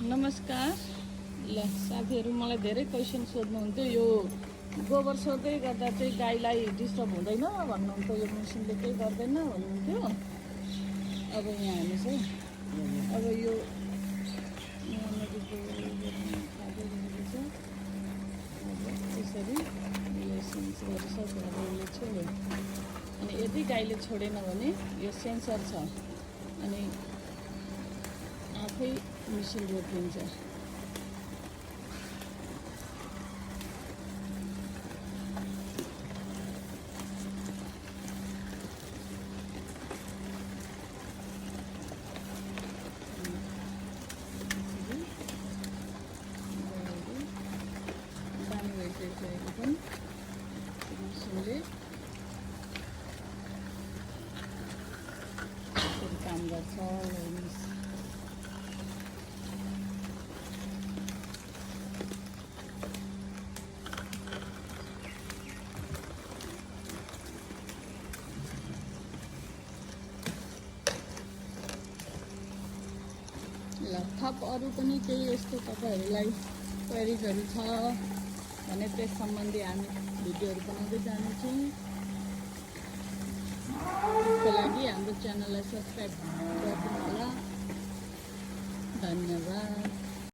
नमस्कार। ल साथीहरू, मलाई धेरै क्वेसन सोध्नुहुन्थ्यो। यो गोबर सोध्दै गर्दा चाहिँ गाईलाई डिस्टर्ब हुँदैन भन्नुहुन्थ्यो, यो मेसिनले केही गर्दैन भन्नुहुन्थ्यो। अब यहाँ हेर्नुहोस् है, अब यो यहाँनिर खाँदै गरेको छ। अब यसरी यो सेन्स गरिसक्यो। अब यसले छोड्यो, अनि यदि गाईले छोडेन भने यो सेन्सर छ, अनि आफै मेसिन रोकिन्छ। बानी भइसकेको पनि मेसिनले काम गर्छ। ल थप अरू पनि केही यस्तो तपाईँहरूलाई क्वेरिजहरू छ भने त्यस सम्बन्धी हामी भिडियोहरू बनाउँदै जानेछौँ। त्यसको लागि हाम्रो च्यानललाई सब्सक्राइब गरिदिनु होला। धन्यवाद।